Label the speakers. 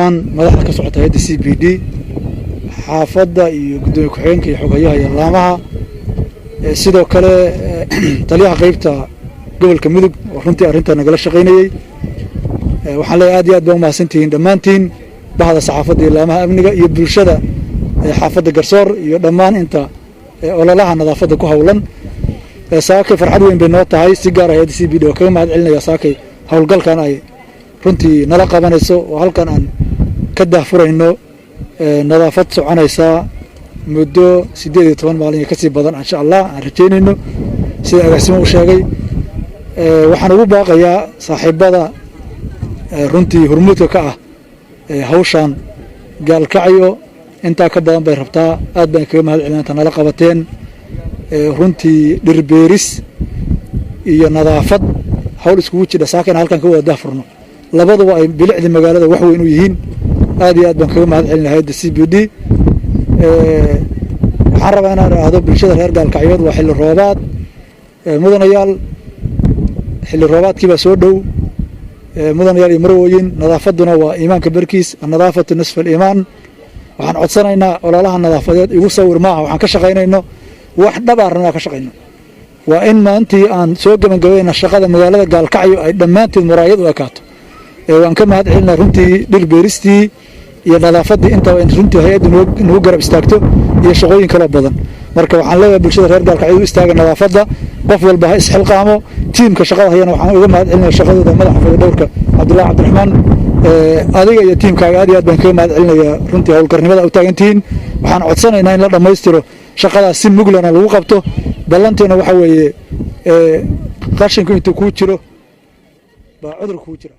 Speaker 1: Dhammaan madaxda ka socota hayadda CBD, xaafadda iyo guddoomiye ku-xigeenka iyo xogayaha iyo laamaha, sidoo kale taliyaha qeybta gobolka Mudug oo runtii arrinta nagala shaqaynayey. Waxaan leeyahay aad iyo aad baa umahadsantihiin dhammaantiin, bahda saxaafadda iyo laamaha amniga iyo bulshada xaafadda Garsoor iyo dhammaan inta ololaha nadaafadda ku howlan. Saakay farxad weyn bay noo tahay. Si gaar ah hayadda CBD oo kaga mahad celinaya saakay howlgalkan ay runtii nala qabanayso oo halkan aan ka daahfurayno nadaafad soconaysaa muddo 18 maalin iyo kasii badan, insha Allah aan rajaynayno. Sida agaasimo u sheegay, waxaan ugu baaqayaa saaxiibada runtii hormuudka ka ah hawshan: Gaalkacyo intaa ka badan bay rabtaa. Aad baan kaga mahad celina inta nala qabateen. Runtii dhirbeeris iyo nadaafad hawl iskugu jidha saakayna halkan ka wada daahfurno, labaduba ay bilicdii magaalada wax weyn u yihiin. Aad iyo aad baan kaga mahad celina hayadda CBD. Waxaan rabaa inaan idhaahdo bulshada reer Gaalkacyood, waa xilli roobaad, mudanayaal, xilli roobaadkii baa soo dhow. Mudanayaal iyo marwooyin, nadaafadduna waa iimaanka barkiis, النظافة نصف الإيمان. Waxaan codsanaynaa ololaha nadaafadeed igu sawir maaha. Waxaan ka shaqaynayno wax dhab aan rabnaa ka shaqayno. Waa in maantii aan soo gebagabayna shaqada magaalada Gaalkacyo ay dhammaanteed muraayad u ekaato. Waan ka mahad celinaa runtii dhir beeristii iyo nadaafaddii intaba in runtii hay-addu nagu garab istaagto iyo shaqooyin kaloo badan. Marka waxaan leeyahay bulshada reer Gaalkacyo, u istaaga nadaafadda, qof walba ha isxilqaamo. Tiimka shaqada hayana waxaan uga mahad celinaya shaqadooda. Madaxa fayadhowrka Cabdullahi Cabdiraxmaan, adiga iyo tiimkaaga aad iyo aad baan kaga mahad celinayaa runtii howlkarnimada u taagantihiin. Waxaan codsanaynaa in la dhammaystiro shaqadaas si muglana lagu qabto. Ballanteena waxaa weeye, qashinku intuu kuu jiro baa cudurka kuu jira.